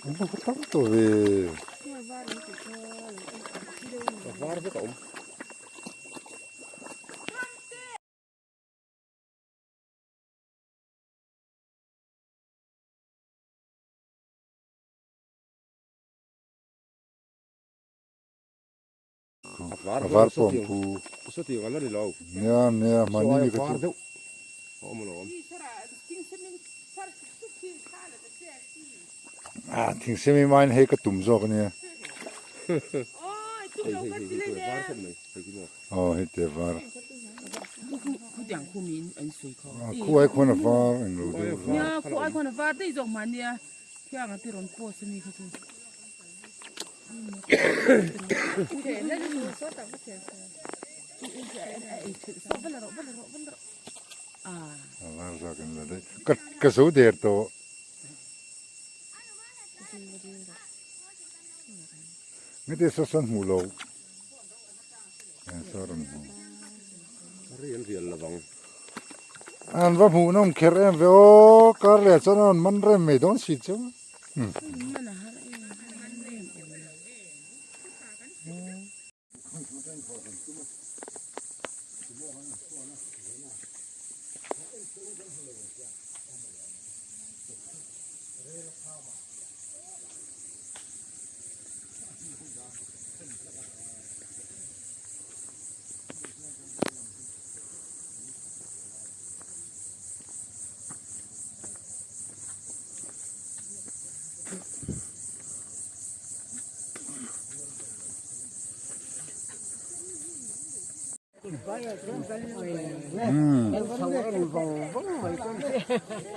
An va tam tawh ve. A var pawh an pu. Nia nia mahni mi ka chu. Ah thingsemi main hei ka tum zawk ania. Aw hei te var. Khu ai khuan a var englo deuh. Nia khu ai khuan a var daih zawk mahnia thianga te rawn post ami kha chu. A var zawk in la daih. Ka ka zo der tawh. Ngete saw sawn hmuh lo. Saw rawn hmu. An va hmuh nawm kher em ve aw. Kar leh chuan an rawn man rem mai dawn si chu.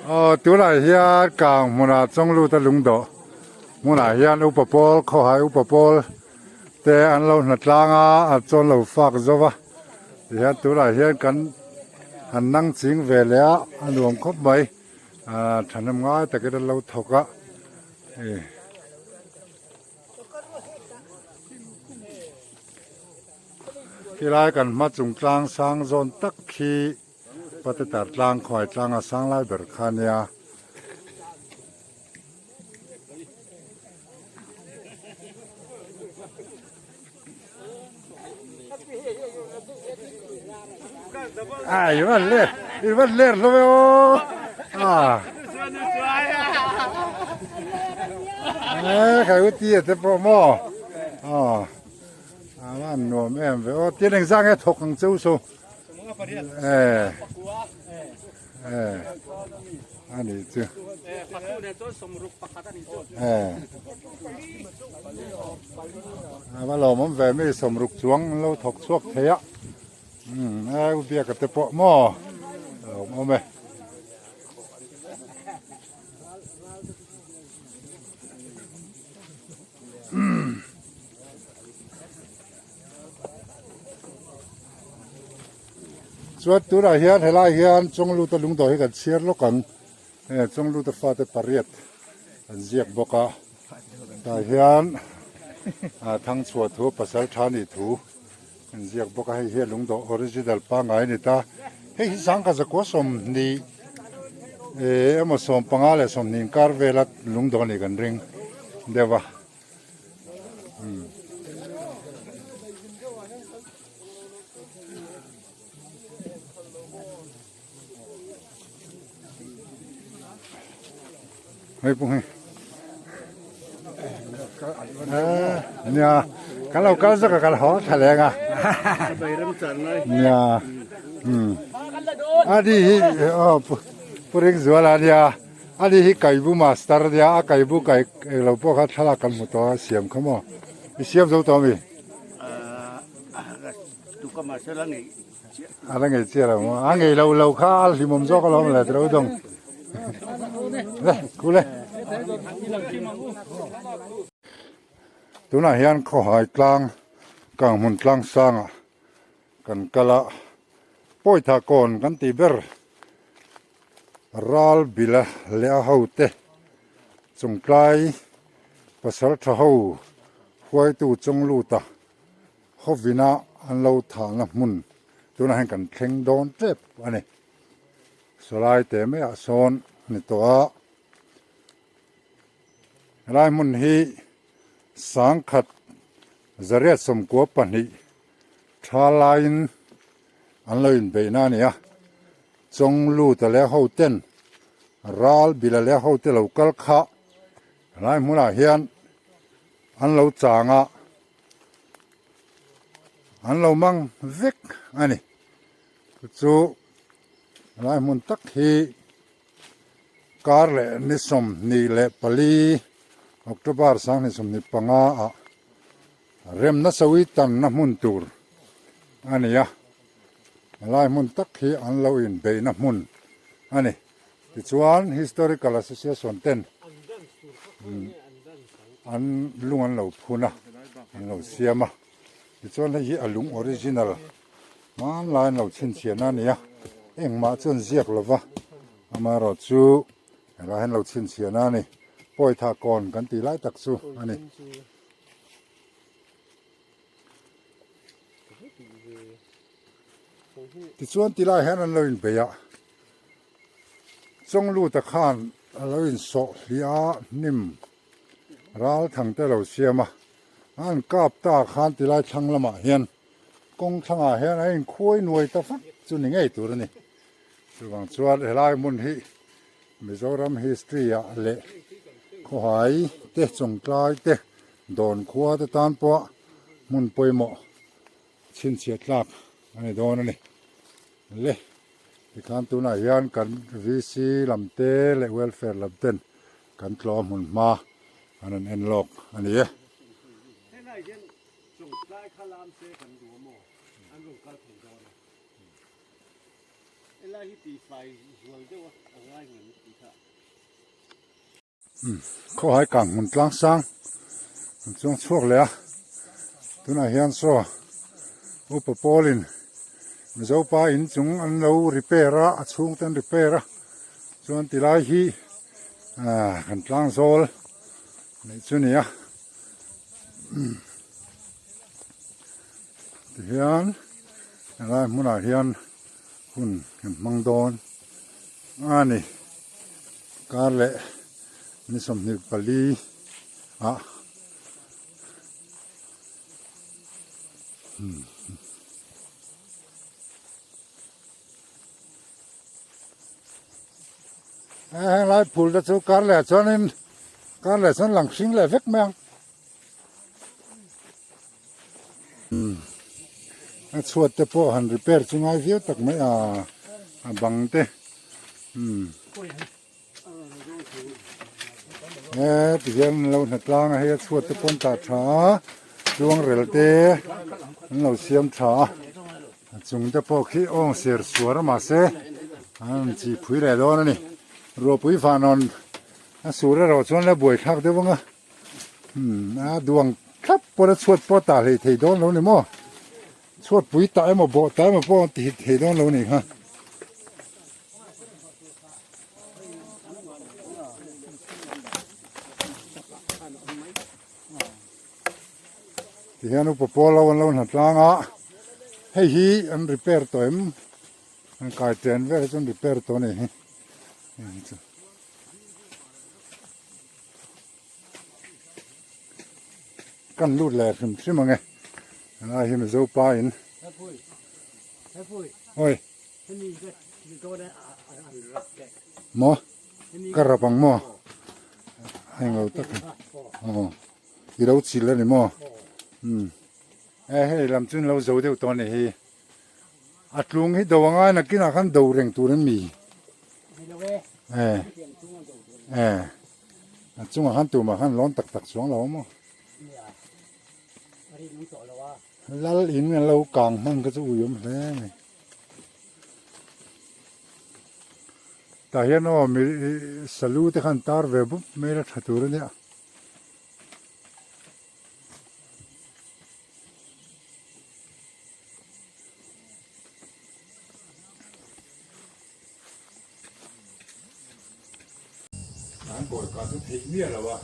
Aw tunah hian kang hmunah chawnglut a lung dawh hmunah hian upa pawl khawhai upa pawl te an lo hna tlang a a chuan lo fak zo va tihian tunah hian kan han nang ching ve leh a a nuam khawp mai ah thahnem ngai takin an lo thawk a hei. Khilai kan hma chung tlang sang zawn tak khi Patetar tlang khuai tlang a sang lai ber kha nia. À, i van ler, i van ler hlawm e aw. À. Ê, khai u ti te pawh maw. À. A van nuam em ve aw. Tin engzah nge thawk ang cheu chu. Ê. Ê. A ni chu. Ê. A va lawmawm ve mi sawmruk chuang an lo thawk chhuak thei a. Umm a u biak a te pawh maw a lawmawm e. Chuan tunah hian helai hian Chawngluta lungdawh hi kan chhiar lawk ang. Hei Chawngluta fate pariat an ziak bawk a. Tah hian Thangchhuah thu pasal tha nih thu an ziak bawk a. Hei hi a lungdawh original pangngai a ni ta. Hei hi sangkhat zakua sawmhnih emaw sawmpanga leh sawmhnih inkar vela lungdawh a nih kan ring deuh a. Hei pawh hei nia kan lo kal zawk a kan haw tha leng a nia a ni hi aw pu Ringzuala nia a ni hi kaibu master nia a kaibu kai englo pawh kha thlalak kan hmu tawh a siam kha maw i siam zo tawh ami A la ngei chiah lo maw? A ngei lo lo kha a hlimawm zawk alawm le tiro dawng. Le, ku le. Tunah hian khawhai tlang Kanghmun tlang sangah kan kal a, Pawitha kawn kan tih ber ral bila leh a hote chungtlai pasal tha ho huaitu chawngluta Khawvina an lo thahna hmun tunah hian kan thleng dawn tep a ni. Sawlai teh maiah sawn ni tawh a, helai hmun hi sangkhat zariat sawmkua pahnih tha laiin an lo inbeihna a ni a, Chawngluta leh ho ten ral bila leh ho te lo kal kha helai hmunah hian an lo chang a, an lo mang vek a ni. Chu helai hmun tak hi kar leh ni 24 October 2025 ah remna sawi tanna hmun tur a ni a, helai hmun tak hi an lo inbeihna hmun a ni. Tichuan Historical Association ten an lung an lo phun a, an lo siam a, tichuan hei hi a lung original Hmanlai an lo chhinchhiahna a ni a, engmah chu an ziak lo va, amaherawhchu helai hian lo chhinchhiahna a ni, Pawitha kawn kan tih lai tak chu a ni. Tichuan ti lai hian an lo inbeih a, Chawngluta khan a lo insawh hliah a, hnim ral thang te lo siam a, an kap ta khan ti lai thlang lamah hian Kawng thlangah hian a inkhuai nuai ta vak chu ni ngei tur a ni. Chuvang chuan helai hmun hi Mizoram history ah leh khawhai te chawngtlai te dawn khua te tan pawh hmun pawimawh chhinchhiah tlak a ni dawn a ni. Le tikhan tunah hian kan VC lam te leh welfare lam ten kan tlawh hmun hma an rawn en lawk a ni e. Chawngtlai kha lam se kan duh a maw? An rawn kal thei dawn a. Helai hi tihfai zual deuh a a ngai ngem tih kha. Khawhai kang hmun tlang sang an chuang chhuak leh a, tunah hian saw upa pawlin Mizopa in chung an lo repair a, a chhungte an repair a, chuan tilai hi kan tlang zawl neih chu a ni a. Tihian helai hmunah hian hun kan hmang dawn a ni kar leh ni 24 ah heng lai phul te chu kar leh chuanin kar leh chuan lang hring leh vek mai ang. A chhuat te pawh han repair chu ngai viau tak mai a a bang te he tihian an lo hna tlang a hei a chhuat te pawh an tah tha a tluang rel te an lo siam tha a a chung te pawh khi awng ser suar a mahse an chi phui leh dawn a ni ruahpui vanawn a sur erawh chuan la buaithlak deuh ang a. Umm a duang thlap pawn a chhuat pawh tah hlei thei dawn lo ni maw chhuat pui tah emaw bawh tah emaw pawh ti thei dawn lo ni kha. Ti hian upa pawl lo an lo hna tlang a hei hi an repair tawh em an kai chen vel hi chu an repair tawh a ni hi. Kan lut leh hrim hrim ang e helai hi Mizo pa in oi maw ka rap ang maw heng lo tak aw i lo chil a ni maw um e hei lam chu in lo zo deuh tawh a ni hi A tlung hi do angai nakinah khan do reng tur em mi? E e a chungah khan tumah khan lawn tak tak chuang lo maw? Lal in an lo kang hman kha chu ui awm hle mai. Tah hian aw mi salu te khan tar ve bup mai la tha tur a nia. An bawlka chu theih miah lo a.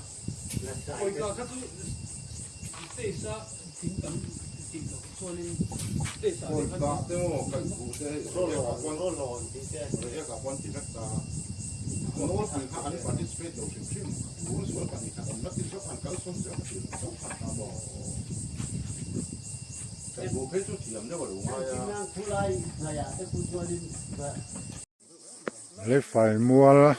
Bawlka kha chu stage a thing tam. Leifai mual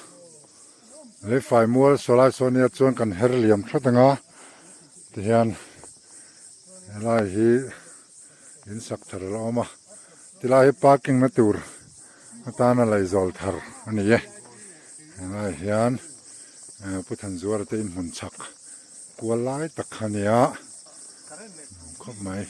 leifai mual sawlai saw nia chuan kan her liam thlat ang a tihian helai hi in sak thar a la awm a tilai hi parking na tur atana laizawl thar a ni e helai hian Pu Thanzuara te inhmun chak kual lai tak kha a nia khawp mai.